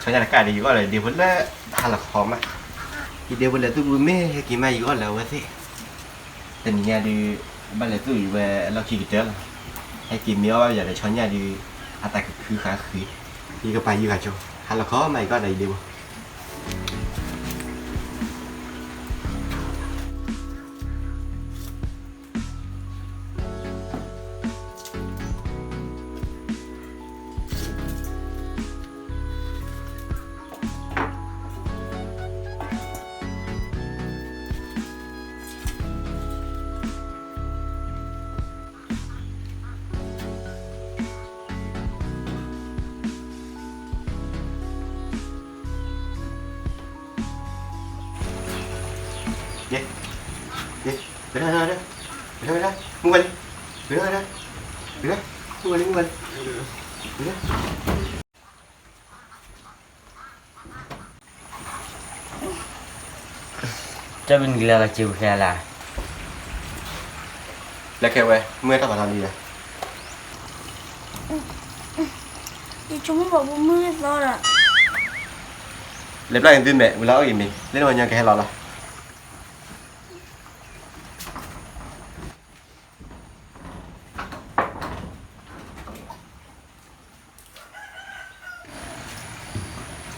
ဆီညါတကးဒီး ယဂီၢ်လၢဒ့ဖိလၢဟါလီၤခီမး, ယဒ့ဖိလဲၤသူၣ်ပူၤမ့ၢ်ဟဲက့ၤမး ယဂီၢ်လၢအဝဲသ့ၣ်, တနံၤညါဒုး ဘၣ်လဲၤသူၣ်အံၤဝဲအလီၢ်ခံကတၢၢ်လီၤ, ဟဲက့ၤမ့ၢ်အီၣ်ဘၣ်ယၤဒီးဆီညါဒုး အတၢ်ကခုဃာ်ဃ့, ယကပာ်ယုာ်ဂၤဆိ, ဟါလီၤခီမး ယဂီၢ်ဒီးယဒ့ဖိ မူဝဲလံ, မူဝဲလံ, မူဝဲလံ, မူဝဲလံ. ကၠီဘံၣ်နကလဲၤလီၤစံာ်ပူၤခဲလၢာ်, လဲၤခဲဝဲ မုၢ်တၢ်ဖးထီလံဒီး, ယဆိကမိၣ်ပှၤဖိမုၣ်သီဒီး, လဲၤပျၢ်န့ၣ်သုမဲာ် ဝံၤလီၤအီၣ်ဂ့ၤမ့ၤ လၢနဝဲညီကဟဲလီၤလီၤ.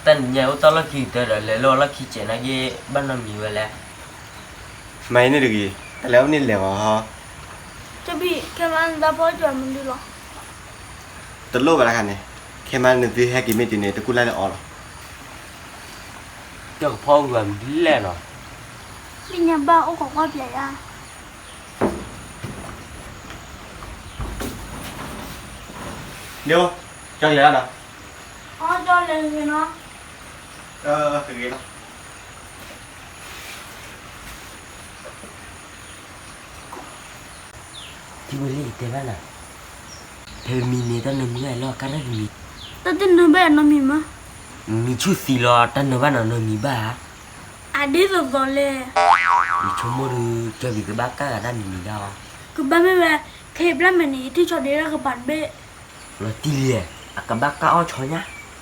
တၢ်နံၤညါအိၣ်တၢ်လီၢ်ခံကတၢၢ်ဒီး လဲၤလၢအလီၢ်ခံစဲးနာ်က့ ဘၣ်နီတမံၤဝဲလဲၣ်. မၤအံၤန့ၣ်တဂ့ၤ, တၢ်လဲၤအိၣ်န့ၣ်လဲၤဂီၤဟီ. ကၠီဘံၣ် ခဲမးနတၢ်ဖီၣ်ကၠီမနုၤလီၤ. တလိၣ်ဘၣ်တခါန့ၣ်, ခဲမးနသုဟဲက့ၤမ့ၢ်တုၤန့ၣ် တကူၣ်လၢ်လၢအီၤလီၤ. ကၠီကဖီၣ်ဝံၤမနုၤလဲၣ်နီၤ. သ့ၣ်ညါဘၣ်အိၣ်ခိးကွၢ်ပျဲယါ. ဒိ, ကၠီလဲၤလီၤနီၤ. အကၠီလဲၤဂ့ၤနီၤ. ဂ့ၤလီၤ. ထံဝဲလံတဲဘၣ်နၤ, ဖဲမံၤန့ၣ် တၢ်နၢမူအဲၣ်လီၤကါတၢ်တမံၤ, တၢ်တနၢဘၣ်နီတမံၤမး, မံၤဆူၣ်သံလီၤ တၢ်နၢဘၣ်နီတမံၤဘၣ်ဧါ. အဒ်သိးသိးလဲၣ်, ယဆိကမိၣ်ဒီး ကၠီဘံၣ်ကဘၣ်ကၣ်ဂၤတၢ်မံၤမံၤဒၣ်အီၤ, ကဘၣ်မ့ၢ်ဝဲ, ခဲအံၤဘျၣ်မဲာ်န့ၣ် ယထံၣ်ဆီဒ့တၢ်ကပၤတဘ့ၣ်, လီၤတံၢ်လံ, အကဘၣ်ကၣ်အီၣ်ဆီညါ,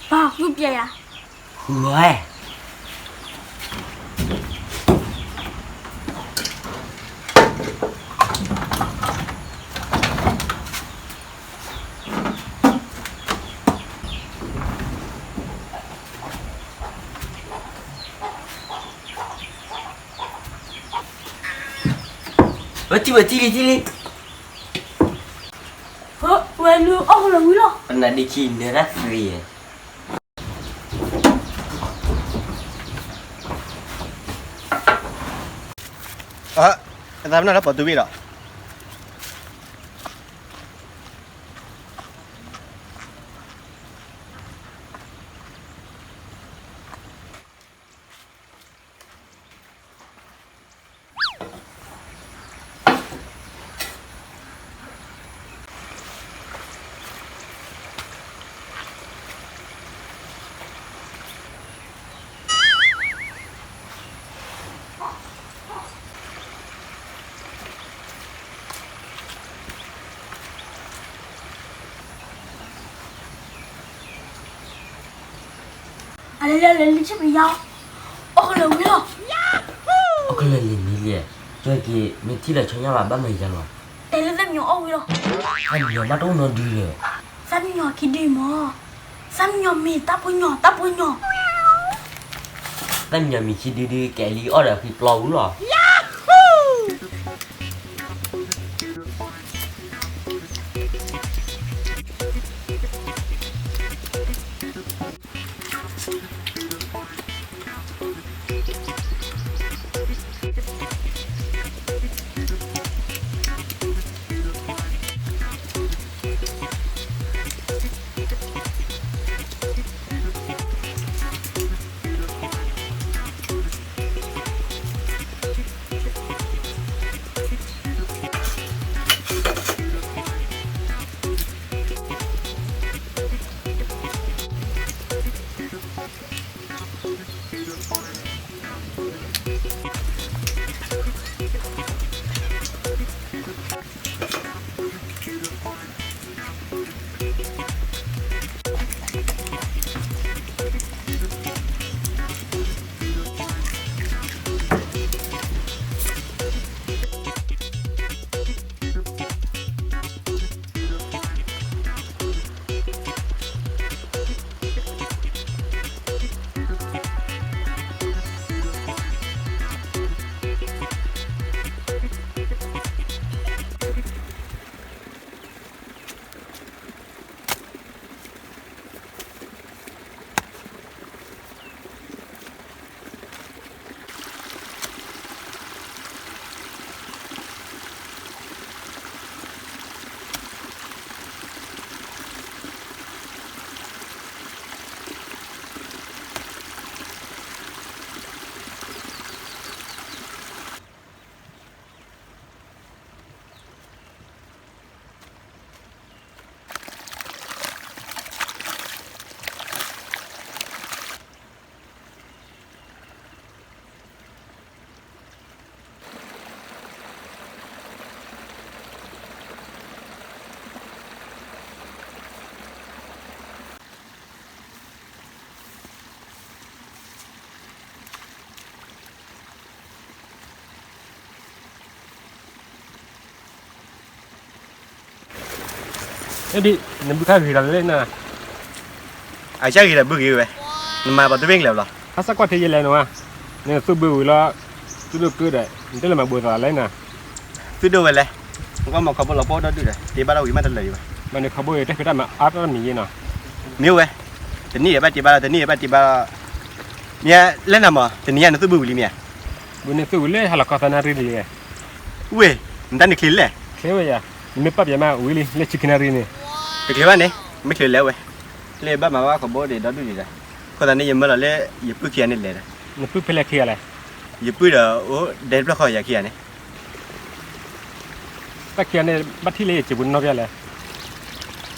ပှၤဃုပျဲယၤ ဃုဂီၤဧၢ. ဝဲတံၢ်ဝဲတံၢ်လံတံၢ်လံ, ဝဲလူၤအီၣ်ကလၢာ်ဝံၤလီၤ, ပနၢ်ဒ့ခံနၢတၢ်သ့ယဲၢ်. အသးပ့ၤနီၣ်လၢပှၤတူၢ်ဘ့ၣ်ဒီး, အလဲၤလၢလၢလံဆ့ၣ်ပယါ, အီၣ်ကလၢာ်ဝံၤလီၤ, အီၣ်ကလၢာ်လံမံၤလံ, ကၠီက့ၤ မ့ၢ်ထံၣ်လၢဆီညါဘၣ် ဘၣ်မၤယၤလီၤ, တဲလၢသၣ်မံညီၤအီၣ်ဝံၤလီၤ, သၣ်မံညီၤမးတအိၣ်နီဒုလၢ, သၣ်မံညီၤခံဒုမး, သၣ်မံညီၤမံၤ တၢ်ဖိညီၤ, သၣ်မံညီၤမံၤခံဒုဒု ကဲလံအီၣ်ဒီးအဃံပျီဝံၤလီၤ. နဘုခါဂ့ၤဒီးလဲၣ်နၤ, အကစၢ်ဂ့ၤဒီးဘုဂ့ၤဝဲ, နမၤပှၤတဘ့ၣ်ကလဲာ်လီၤ. ဟါစၢ်ကွၢ်ထဲယလဲၣ်နဝဲ, နသူၣ်ဘုဝံၤလီၤ, သူၣ်ဒိၣ်ကၢဒီး နတလဲၤမၤဘိးသးလဲၣ်နၤ. သူၣ်ဒိၣ်ဝဲလဲၣ်, ကွၢ်မီၤခီဘိလီၤပှီၢ်ဒီဒူၣ်ဒီး တ့ဘၣ်ထီၣ်ဝံၤမးတလၢာ်ဒံးဘၣ်. မ့ၢ်နခီဘိယတဲဃဲတၢ်မၤအါတၢ်မံၤယ့နီၤ. မ့ၢ်ဝဲ, တနံၣ်အံၤဘၣ်တ့ဘၣ်လီၤ, တနံၣ်အံၤဘၣ်တ့ဘၣ်လီၤ. မ့ၢ်လဲၣ်နၤမး, တနံၤညါနသူၣ်ဘုဝံၤလံမ့ၢ်ဧါ. ဘုန့ၣ်သူၣ်ဝံၤလၢဟါလီၤခီသးနၣ်ရံၣ်လံ. ဝ့ၢ်, နတၢ်န့ၣ်ချ့လဲၣ်. ချ့ဝဲယၤ, နမ့ၢ်ပာ်ပၠးမးဝံၤလံ လၢဆံခံနၣ်ရံၣ်န့ၣ်. တချ့ဘၣ်န့ၣ်, မ့ၢ်ချ့လဲၣ်ဝဲ, လၢဘၣ်မၤဘၣ်ခီဘိဒီးဒီဒူၣ်ဒံးဒီး, အဃိသတးန့ၣ် ယမၢလီၤလၢ ယပုၢ်ခံဂၤန့ၣ်လဲၤဒီး. နပုၢ်ဖဲလဲၣ်ခံဂၤလဲၣ်. ယပုၢ်ဒီးအိၣ်ဒဲတဖျၢၣ်ဃီယၤခံဂၤန့ၣ်. တၢ်ခံဂၤန့ၣ် ဘၣ်ထံၣ်လၢယစံာ်ပူၤနီတဘျီလဲၣ်.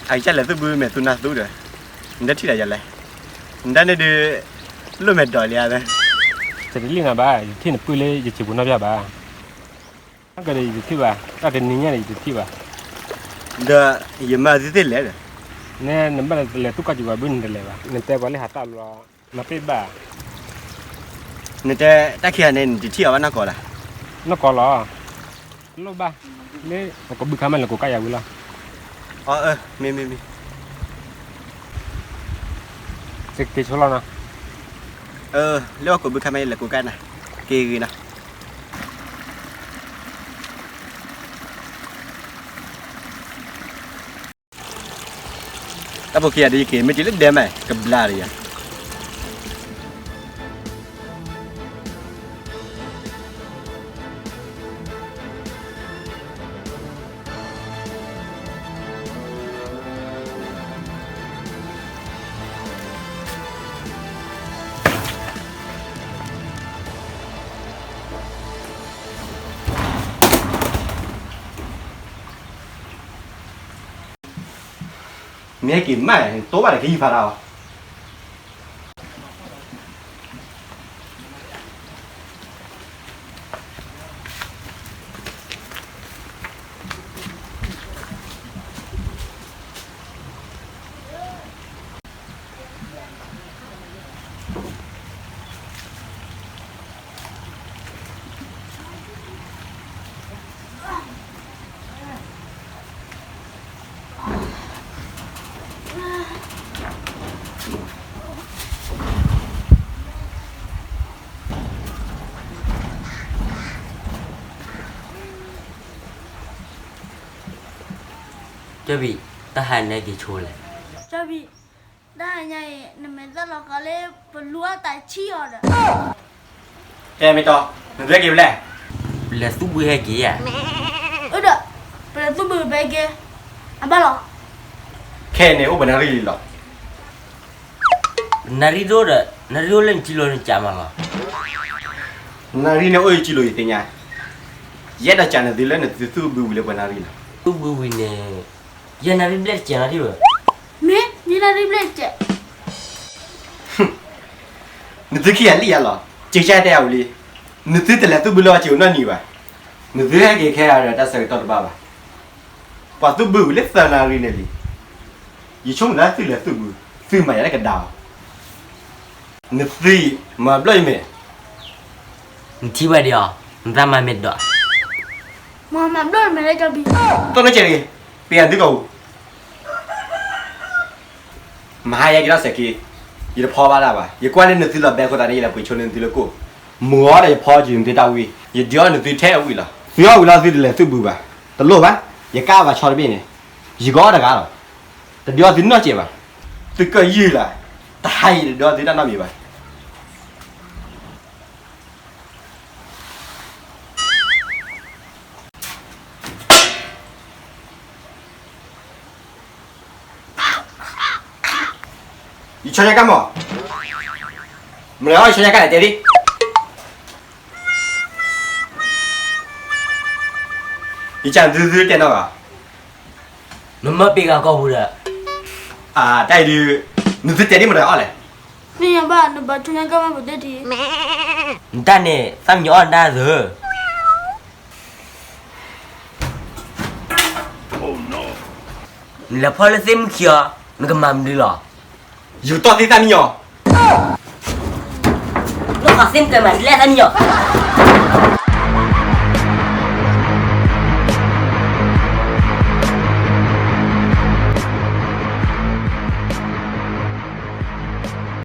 အကစၢ်လဲၤသူၣ်ဘုမဲာ်သူၣ်နၢ်သူဒီး, နတထံၣ်ဒီးယၤလဲၣ်. နတၢ်န့ၣ်ဒုး, လိၣ်မဲာ်ဒိးလံဧါ. တလံၣ်နၤဘၣ်, ယထံၣ်နပုၢ်လၢယစံာ်ပူၤနီတဘျီဘၣ်. ကဒီးယတထံၣ်ဘၣ်, တၢ်တနံၤညါန့ၣ်ယတထံၣ်ဘၣ်. ဒီးယမၤသ့သ့လဲၣ်ဒီး, နဘၣ်လဲၤသူၣ်ကီၢ်စံာ်ပူၤဘၣ်ဘုနတလဲၤဘၣ်, နတဲပှၤလၢဟးတၢ်ဘျီ, မၤပ့ၢ်ဘၣ်. နတဲတၢ်ခံဂၤန့ၣ် နတထံၣ်အီၤဘၣ်နီၢ်ကီၢ်လီၤ. နီၢ်ကီၢ်လီၤ. လိၣ်ဘၣ်, လၢအကိးဘုခါမးလဲၤကိးကါယၤဝံၤလီၤ. အၢ, မ့ၢ်မ့ၢ်မ့ၢ်. က့ၤဆိလီၤနီၤ. လၢအကိးဘုခါမးလဲၤကိးကါနၤ, က့ၤဂ့ၤနီၤ. တၢ်ဖိခံဂၤဒ်ယက့ၤ မ့ၢ်တုၤလၢဒဲမး ကဘျါဒီးယၤ. မ့ၢ်ဟဲက့ၤမး တိၢ်ဘၣ်ဒီးကဟံးဖးတၢ်အီၤ. ကၠီဘံၣ်, တၢ်ဟါညါက့ၤဆိလဲၣ်. ကၠီဘံၣ်, တၢ်ဟါညါအံၤ နမဲာ်သၣ်လီၤဃီလၢ ပလူအတၢ်ဆံၣ်အီၤဒီး တဲမ့ၢ်တီ, နသုဟဲက့ၤဖဲလဲၣ်. ပလဲၤသူၣ်ဘုဟဲက့ၤဧါ. အၢဒီး, ပလဲၤသူၣ်ဘုဖဲက့ၤ, အဘၣ်လီၤ. ခဲအံၤန့ၣ် အိၣ်ပနၣ်ရံၣ်လံလီၤ. နၣ်ရံၣ်ဒိၣ်ဒီး နၣ်ရံၣ်အိၣ်လၢနကံလိၤနကးမးလီၤ. နၣ်ရံၣ်န့ၣ်အိၣ်ယကံလိၤယသ့ၣ်ညါ, ယအဲၣ်ဒိးကးနသုလၢနသုသူၣ်ဘုဝံၤလၢပှၤနၣ်ရံၣ်လီၤ. သူၣ်ဘုဝံၤန့ၣ် ယဲနၣ်ရံၣ်ဘျဲၣ်တကဲးနၣ်ရံၣ်ဘၣ်. မ့ၢ်, ယဲနၣ်ရံၣ်ဘျဲၣ်တကဲး. နသုခံဂၤလံယၤလီၤ, စကစၢ်တဲအဝံၤလံ, နသုတလဲၤသူၣ်ဘုလၢအစ့ၤအိၣ်နီတနံၤဘၣ်. နသုဟဲက့ၤခဲအံၤဒီးတၢ်ဆၢကတီၢ်တဘၣ်ဘၣ်. ပှၤသူၣ်ဘုဝံၤလၢသၢနၣ်ရံၣ်န့ၣ်လံ. ယဆိကမိၣ်လၢသုလဲၤသူၣ်ဘု, သုမၤယၤလၢကဒါအီၤ. နသုမၤဘျီၣ်ယမဲာ်. နထံၣ်ဝဲဒံးအီၤ, နသးမၤမဲာ်ဒိး. မၤဘျီၣ်ယမဲာ်လၢကၠီဘံၣ်. တီၢ်နီၢ်ကဲးတဂ့ၤ, ပယၤသုကီၢ်ပူၤ မဟါယဲက့ၤထီၣ်စဲးက့, ယတဖီဘၣ်တၢ်ဘၣ်. ယကွၢ်လၢနသုလီၤဘဲအဃိသတးန့ၣ် ယလဲၤပှ့ၤဆိနသုလၢကိၣ်. မုၢ်ဂီၤဒီးယဖီက့ၤနသုတၢ်ဝံၣ်, ယဒုးအီၣ်နသုထဲအဝံၣ်လီၤ. သုအီၣ်ဝံၤလီၤသုတလဲၤသူၣ်ဘုဘၣ်. တလိၣ်ဘၣ်, ယကအီၣ်ဘၣ်ဆီတဘ့ၣ်န့ၣ်, ယကအီၣ်တဂၤလီၤ. တဒုးအီၣ်သုနီတစဲးဘၣ်. သုကယုၢ်လီၤ, တဟါအံၤတဒုးအီၣ်သုတၢ်နီတမံၤဘၣ်. ယဆီညါကါမး, မနုၤအီၣ်ယဆီညါကါလဲၣ်တဲဒံး. ယကးနသုသုတဲနီၢ်ဂၤ, နမၢပ့ၤဂၤကီၢ်ပူၤဒီး, တၢ်အံၤဒုး, နသုတဲဒံးမတၤအီၣ်လဲၣ်. မ့ၢ်ယဘၣ် နဘၣ်ဆီညါကါမးပတဲတံၢ်. နတၢ်န့ၣ် သၣ်မံညီၤအီၣ်နတၢ်သၢ. နလဲၤဖီၣ်လၢသ့ၣ်မုၢ်ခံအီၤ, နကမၤမနုၤလီၤ. ယကတီၢ်သ့ၣ်သၣ်မံညီၤ, နကသ့ၣ်မုၢ်ကဲမၤဒ်လဲၣ်သၣ်မံညီၤ.